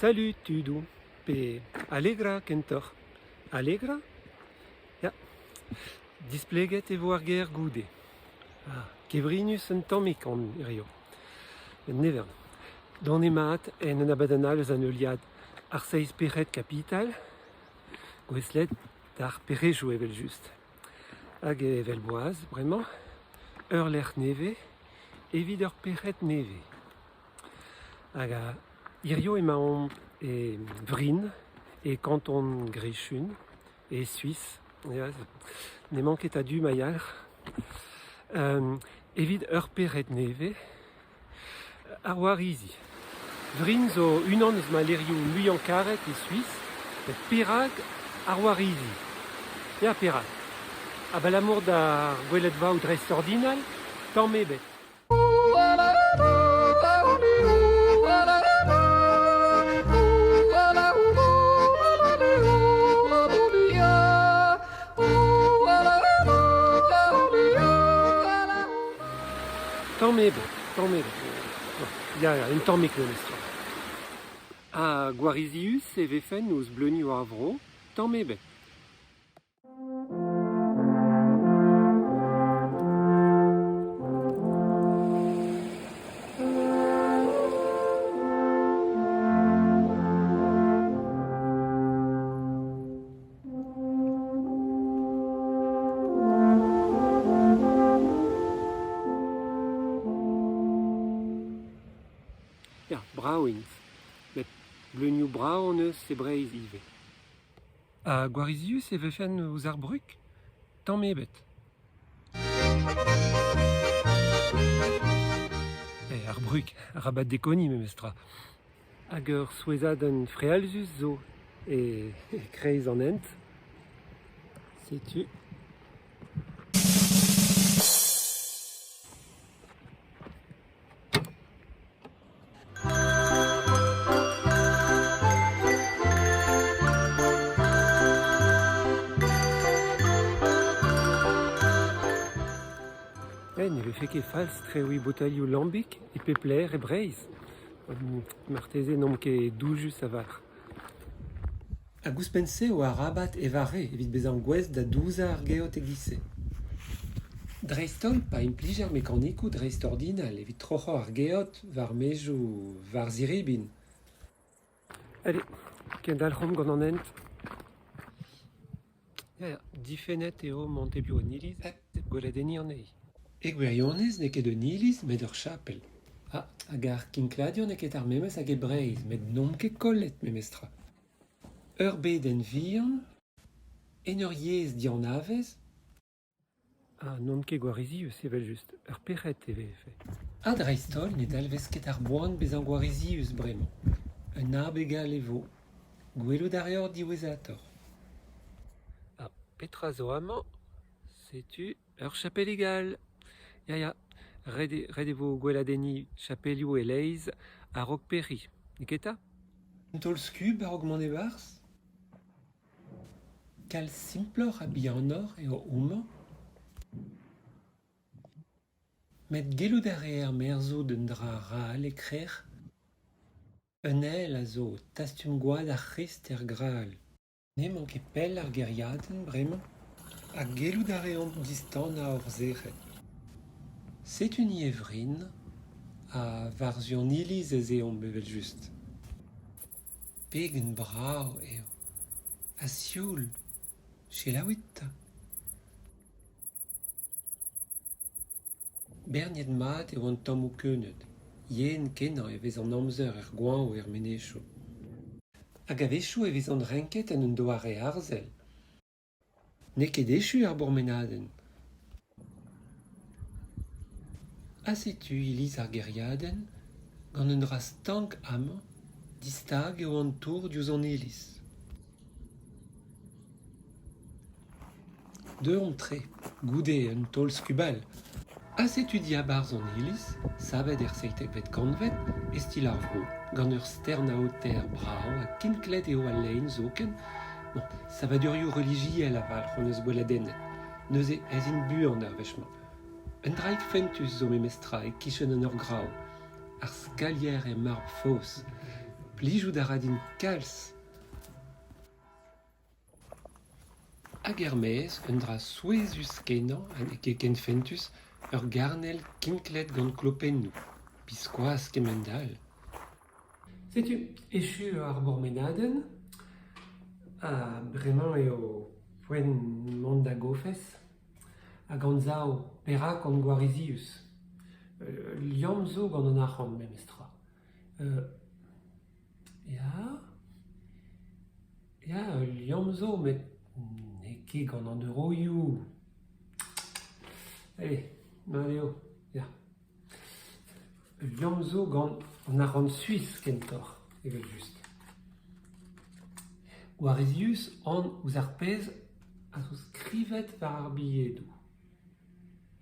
Salut tudoù, pe Allegra kentoc'h. Allegra? Ya, displeget e vo ar ger goude. Ah, kevrinus un tammig on hiziv. Met ne vern. Donemat en un abadenn all eus an heuliad Ar seizh pec'hed kapital, gouestlet d'ar pec'hejoù evel-just. Hag evel boaz bremañ, ur lec'h nevez evit ur pec'hed nevez. Hag hiziv emaomp e Vrin, e kanton Grischun, e Suis. N'emañ ket a-du ma yalc'h. Evit ur pec'hed nevez, Ar warizi. Vrin zo unan eus ma levrioù muiañ-karet e Suis, met perak ar warizi? Ya, perak? Abalamour d'ar gweledvaoù dreistordinal? Tamm ebet. Tamm ebet, tamm ebet. Ya, ya, un tammig memestra. Ha gwarizius e vefen ouzh bleunioù ar vro? Tamm ebet. Ya, brav int, met bleunioù brav hon eus e Breizh ivez. Ha gwarizius e vefen ouzh ar brug? Tamm ebet. Eh, ar brug, arabat dekoniñ memestra. Hag ur souezhadenn frealzus zo e-kreiz an hent. Setu. Ne vefe ket fals-strewiñ boutailhoù lambig e pep lec'h e Breizh. Marteze n'omp ket doujus a-walc'h. Hag ouzhpenn-se eo arabat evañ re evit bezañ gouest da douzañ ar geot e-giz-se. Dreist-holl pa implijer mekanikoù dreistordinal evit troc'hañ ar geot war maezioù war ziribin. Allez, kendalc'homp gant an hent. Ya, ya, difennet eo mont hebiou un iliz hep gweladenniñ anezhi. E gwirionez n'eo ket un iliz met ur chapel. Ah, hag ar kinkladur n'eo ket ar memes hag e Breizh met n'omp ket kollet memestra. Ur bedenn vihan, en ur yezh dianavez. Ha n'on ket gwarizius evel-just, ur pec'hed e vefe. Ha dreist-holl ne dalvez ket ar boan bezañ gwarizius bremañ. Un abeg all e vo. Gwelout a reoc'h diwezhatoc'h. Ha petra zo amañ? Setu ur chapelig all. Ya, ya, ret eo, ret e vo gweladenniñ chapelioù e-leizh a-raok pec'hiñ, n'eo ket 'ta? Un taol-skub a-raok mont e-barzh? Kalz simploc'h ha bihanoc'h eo homañ. Met gellout a reer merzout un dra ral e-krec'h. Un ael a zo o tastum gwad ar C'hrist er Graal. N'emañ ket pell ar gêriadenn bremañ ha gellout a reomp distanañ hor sec'hed. Setu-ni e Vrin ha war-zu an iliz ez eomp evel-just. Pegen brav eo ha sioul, selaouit 'ta. Berniet mat eo an tammoù keuneud. Yen-kenañ e vez an amzer er goañv er menezioù. Hag a-wechoù e vezont renket en un doare arzel. N'eo ket echu ar bourmenadenn. Ha setu iliz ar gêriadenn gant un dra stank amañ, distag eo an tour diouzh an iliz. Deuomp-tre, goude un taol-skub all. Ha setu diabarzh an iliz, savet er seitekvet kantved, e stil ar vro, gant ur stern-aoter brav ha kinklet eo al lein zoken. Bon, savadurioù relijiel avat hon eus gweladennet. Neuze ez int buan ar wech-mañ. Un draig fentus zo memestra e-kichen an ur grav. Ar skalier e marbr faos. Plijout a ra din kalz. Hag er-maez, un dra souezhus-kenañ ha n'eo ket ken fentus, ur garnel kinklet gant klopennoù. Biskoazh kemend-all. Setu echu ar bourmenadenn ha bremañ eo poent mont da gofes hag anzav perak on gwarizius. Ul liamm zo gant an arc'hant memestra. Ya, ya ul liamm zo met n'eo ket gant an euroioù. Allez, mat eo, ya. Ul liamm zo gant an arc'hant suis kentoc'h, evel-just. Gwarizius on ouzh ar pezh a zo skrivet war ar bilhedoù.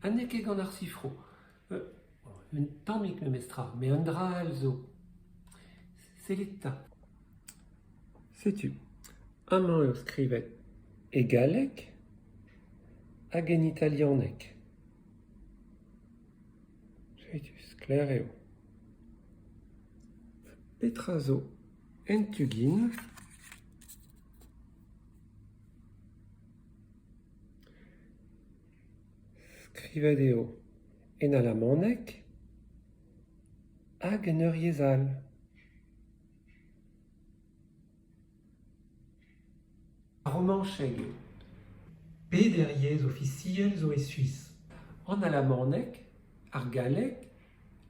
Ha n'eo ket gant ar sifroù. Un tammig memestra, met un dra all zo. Sellit 'ta. Setu, amañ eo skrivet e galleg hag en italianeg. Setu, sklaer eo. Petra zo en tu-gin ? Skrivet eo en alamaneg hag en ur yezh all. Ar romañcheg eo. Peder yezh ofisiel zo e Suis: an alamaneg, ar galleg,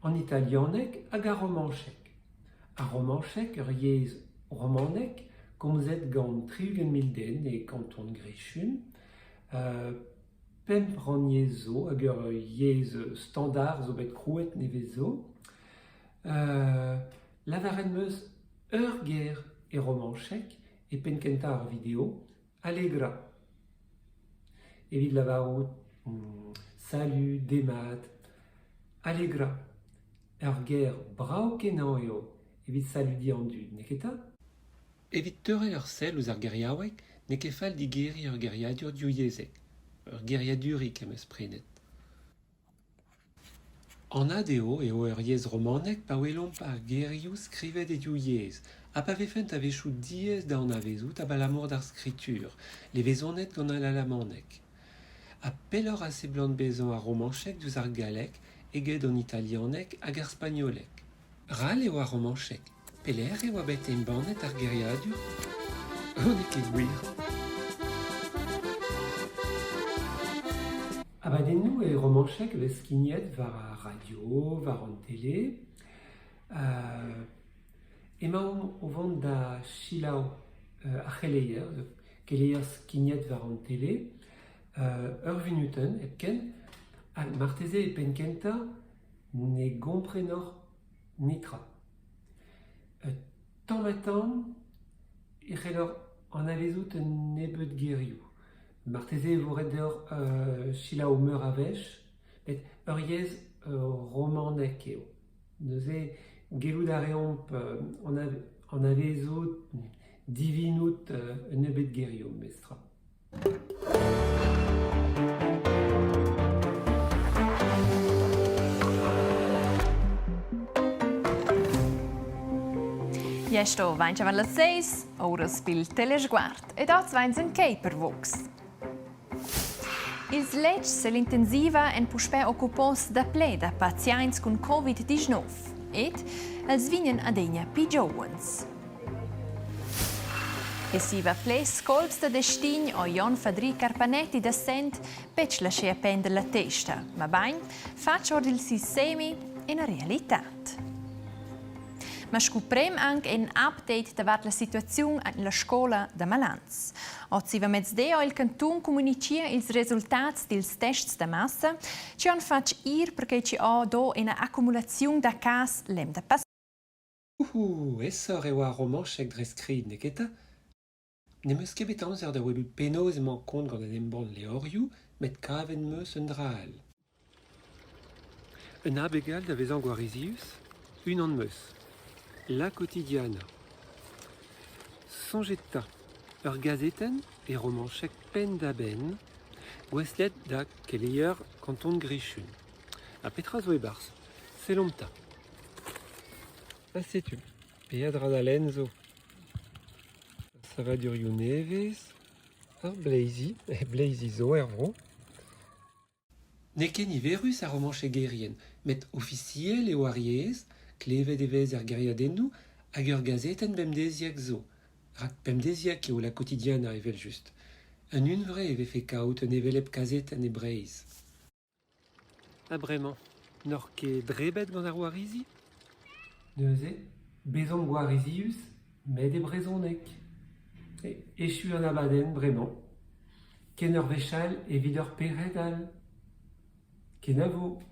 an italianeg hag ar romañcheg. Ar romañcheg, ur yezh romanek komzet gant 60 mil den e kanton Grischun. Pemp rannyezh zo hag ur yezh standard zo bet krouet nevez zo. Lavaret 'm eus ur ger e romañcheg e penn-kentañ ar video, Allegra. Evit lavarout salut, demat, Allegra. Ur ger brav-kenañ eo evit saludiñ an dud, n'eo ket 'ta ? Evit teurel ur sell ouzh ar geriaoueg n'eo ket fall digeriñ ur geriadur divyezhek. Ur geriadurig am eus prenet. Anat eo eo ur yezh romanek pa welomp ar gerioù skrivet e div yezh ha pa vefent a-wechoù diaes da anavezout abalamour d'ar skritur, levezonet gant al alamaneg. Ha pelloc'h a seblant bezañ ar romañcheg diouzh ar galleg eget an italianeg hag ar spagnoleg. Ral eo ar romañcheg. Pelec'h e oa bet embannet ar geriadur ? N'eo ket gwir. Abadennoù e romañcheg e vez skignet war ar radio, war an tele. Emaomp o vont da selaou ar c'heleier, keleier skignet war an tele, ur vunutenn hepken, ha marteze e penn-kentañ ne gomprenoc'h netra. Tamm-ha-tamm e c'helloc'h anavezout un nebeud gerioù. Marteze e vo ret deoc'h selaou meur a wech, met ur yezh romanek eo. Neuze gellout a reomp anavezout, divinout un nebeud gerioù memestra. Ja sto vain chavan las seis, ouras pil Telesguard ed oz vains ün quei per vux. Ils letgs e l'intensiva èn puspè occupos daplè da paziaints cun Covid-19 ed els vegnan adegna pi giovens. E siva ples colps da destin ho Jon Fadri Carpanetti da Sent betg laschea pender la testa, mabain fatg ord il sistemi ina realitad. Ma scuprem anc in update davart la situaziun en la scola da Malans. Oz zievamezdi ha il cantun communichia ils resultats dils tests da massa che han fatg ir perquei che ha do ina accumulaziun da cas l'emda passada. Ouhou, aesoc'h e oa ar romañcheg dre skrid, neketa ? Ne'm eus ket bet amzer da welout penaos emañ kont gant an embann levrioù met kavet 'm eus un dra all. Un abeg all da vezañ gwarizius ? Unan 'm eus. La Quotidiana. Soñjit 'ta, ur gazetenn e romañcheg penn-da-benn, gouestlet da keleier kanton Grischun. Ha petra zo e-barzh ? Sellomp 'ta. Ha setu, Peadra da lenn zo. Ar savadurioù nevez, ar bleizi, bleizi zo er vro. N'eo ket niverus ar romañchegerien met ofisiel eo ar yezh, klevet e vez er gêriadennoù hag ur gazetenn bemdeziek zo. Rak pemdeziek eo La Quotidiana evel-just. Un hunvre e vefe kaout un hevelep kazetenn e Breizh. Ha bremañ, n'oc'h ket drebet gant ar warizi ? Neuze, bezomp gwarizius, met e brezhoneg. Echu an abadenn bremañ. Ken ur wech all evit ur pec'hed all. Kenavo !